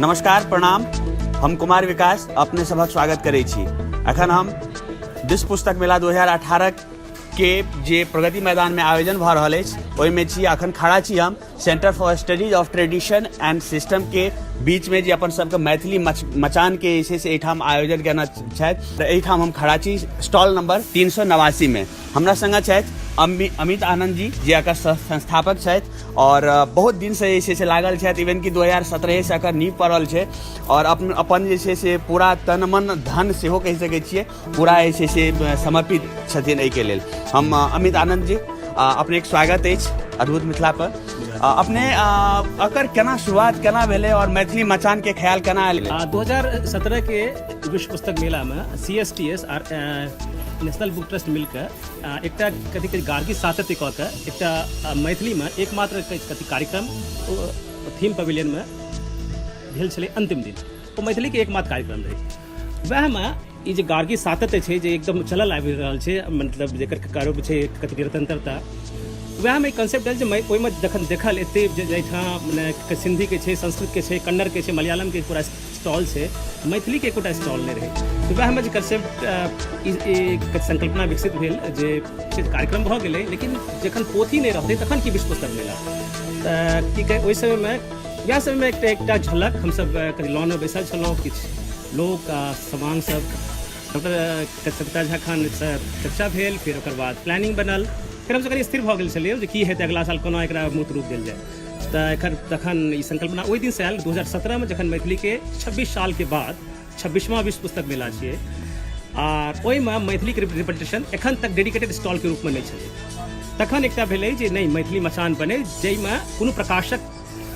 नमस्कार, प्रणाम। हम कुमार विकास अपने सभक स्वागत करै छी। अखन हम विश्व पुस्तक मेला 2018 के जे प्रगति मैदानमे आयोजन भऽ रहल अछि, ओहिमे छी। अखन खड़ा छी हम centre for studies of tradition and system के बीचमे, जे अपन सबके मैथिली मचान के जे छै से एहिठाम आयोजन केने छथि। तऽ एहिठाम हम खड़ा छी स्टॉल नंबर 389 मे। हमरा संगे छथि अमित आनंद जी, जे एकर संस्थापक छथि आओर बहुत दिनसँ जे छै से लागल छथि। इवन कि 2017 से एकर नींव पड़ल छै आओर अपन अपन जे छै से पूरा तन, मन, धन सेहो कहि सकै छियै, पूरा जे छै से समर्पित छथिन एहिके लेल। हम अमित आनंद जी, अपनेके स्वागत अछि अद्भुत मिथिला पर। अपने एकर केना शुरुआत केना भेलै आओर मैथिली मचान के ख्याल केना आयल? 2017 के विश्व पुस्तक मेलामे सीएसटीएस आर नेशनल बुक ट्रस्ट मिलके एकटा कथी कहै गार्गी सातत्य कऽ के एकटा मैथिलीमे एकमात्र कथी कार्यक्रम थीम पवेलियनमे भेल छलै। अंतिम दिन ओ मैथिलीके एकमात्र कार्यक्रम रहै। वएहमे ई जे गार्गी सातत्य छै, जे एकदम चलल आबि रहल छै, मतलब जेकर कारोब छै कथी निरंतरता, वएहमे कॉन्सेप्ट आयल जे ओहिमे जखन देखल एते जाहिठाम मने सिन्धीके छै, संस्कृतके छै, कन्नड़के छै, मलयालमके पूरा स्टॉल छै, मैथिलीके एकोटा स्टॉल नहि रहै। तऽ वएहमे जे कंसेप्ट, ई संकल्पना विकसित भेल जे कार्यक्रम भऽ गेलै, लेकिन जखन पोथी नहि रहतै तखन की विश्व पुस्तक मेला? तऽ की कहै, ओहि समयमे, वएह समयमे एकटा एकटा झलक। हमसब कनि लॉनमे बैसल छलहुँ, किछु लोक आ समांग सब, डॉक्टर सविता झा खानसँ चर्चा भेल। फेर ओकर बाद प्लानिंग बनल। फेर हमसब कनि स्थिर भऽ गेल छलियै जे की हेतै अगला साल, कोना एकरा मूर्त रूप देल जाय। तऽ एखन तखन ई संकल्पना ओहि दिनसँ आयल, 2017मे, जखन मैथिलीके 26 सालके बाद 26वां विश्व पुस्तक मेला छियै आर ओहिमे मैथिलीके रिप्रेजेंटेशन एखन तक डेडिकेटेड स्टॉलके रूपमे नहि छलै। तखन एकटा भेलै जे नहि, मैथिली मचान बनै, जाहिमे कोनो प्रकाशक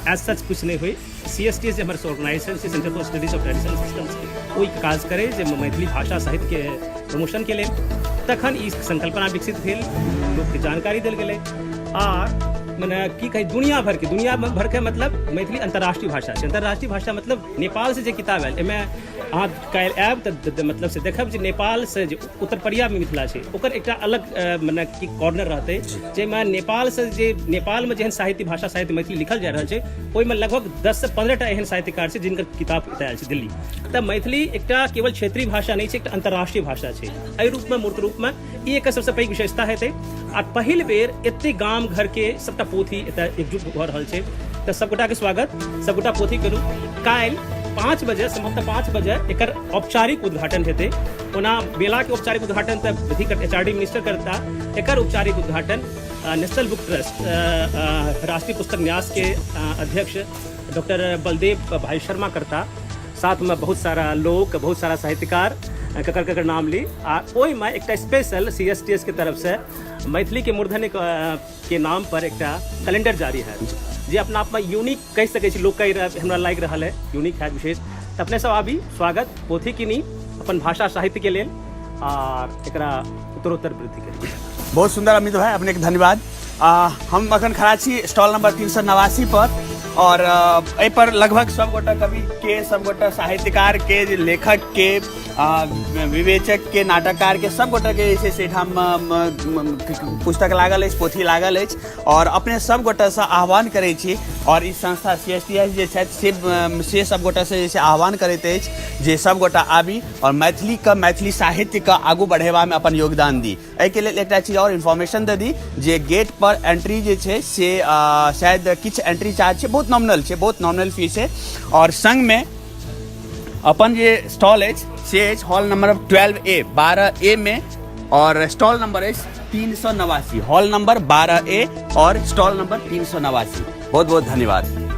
एज सच किछु नहि होइ। सीएसटी जे हमर ऑर्गेनाइजेशन छै, centre for studies of traditional systems, ओहि काज करै जे मैथिली भाषा साहित्यके प्रमोशनके लेल। तखन ई संकल्पना विकसित भेल, लोकके जानकारी देल गेलै। आर मने की कही, दुनिया भरके, मतलब मैथिली अंतर्राष्ट्रीय भाषा छै। अंतर्राष्ट्रीय भाषा मतलब नेपालसँ जे किताब आयल, एहिमे अहाँ काल्हि आयब तऽ मतलब से देखब जे नेपालसँ जे उत्तरपरियामे मिथिला छै, ओकर एकटा अलग मने की कॉर्नर रहतै, जाहिमे नेपालसँ जे नेपालमे जेहन साहित्य, भाषा, साहित्य मैथिली लिखल जा रहल छै, ओहिमे लगभग 10 से 15 टा एहन साहित्यकार छै जिनकर किताब एतय आयल छै दिल्ली। तऽ मैथिली एकटा केवल क्षेत्रीय भाषा नहि छै, एकटा अंतर्राष्ट्रीय भाषा छै। एहि रूपमे, मूर्त रूपमे ई एकर सबसँ पैघ विशेषता हेतै। आ पहिल बेर एते गाम घरके सबटा पोथी एतय एकजुट भऽ रहल छै। तऽ सबगोटाके स्वागत, सबगोटा पोथी करू। काल्हि 5 बजे, संभवतः 5 बजे एकर औपचारिक उद्घाटन हेतै। ओना मेलाके औपचारिक उद्घाटन तऽ अथी एचआरडी मिनिस्टर करता, एकर औपचारिक उद्घाटन नेशनल बुक ट्रस्ट, राष्ट्रीय पुस्तक न्यास के अध्यक्ष डॉक्टर बलदेव भाई शर्मा करता। साथमे बहुत सारा लोक, बहुत सारा साहित्यकार, ककर ककर नाम ली। आ ओहिमे एकटा स्पेशल सीएसटीएस के तरफसँ मैथिली के मूर्धन्य के नाम पर एकटा कैलेंडर जारी है, जे अपना आपमे यूनिक कहि सकै छी। लोक कहि रहल, हमरा लागि रहल है यूनिक है, विशेष। तऽ अपने सब आबी, स्वागत, पोथी किनी अपन भाषा साहित्य के लेल आर एकरा उत्तरोत्तर वृद्धि करी। बहुत सुंदर अमित भाई, अपने के धन्यवाद। हम अखन खड़ा छी स्टॉल नंबर 389 पर और एहि पर लगभग सब गोटा कवि के, सब गोटा साहित्यकार के, लेखक के, विवेचक के, नाटककार के, सब गोटा के जे छै से एहिठाम पुस्तक लागल अछि, पोथी लागल अछि। और अपने सब गोटासँ आह्वान करै छी और ई संस्था सीएसटीएस जे छथि से सब गोटासँ जे छै आह्वान करैत अछि जे सब गोटा आबी और मैथिलीके, मैथिली साहित्यके आगू बढ़ेबामे अपन योगदान दी। एहिके लेल एकटा चीज आओर इन्फॉर्मेशन दे दी जे गेट पर एंट्री जे छै से शायद किछु एंट्री चार्ज छै, बहुत नॉमिनल छै, बहुत नॉमिनल फीस छै। और संगमे अपन जे स्टॉल अछि से अछि हॉल नंबर 12ए, 12ए में और स्टॉल नंबर अछि 389। हॉल नंबर 12ए और स्टॉल नंबर 389। बहुत बहुत धन्यवाद।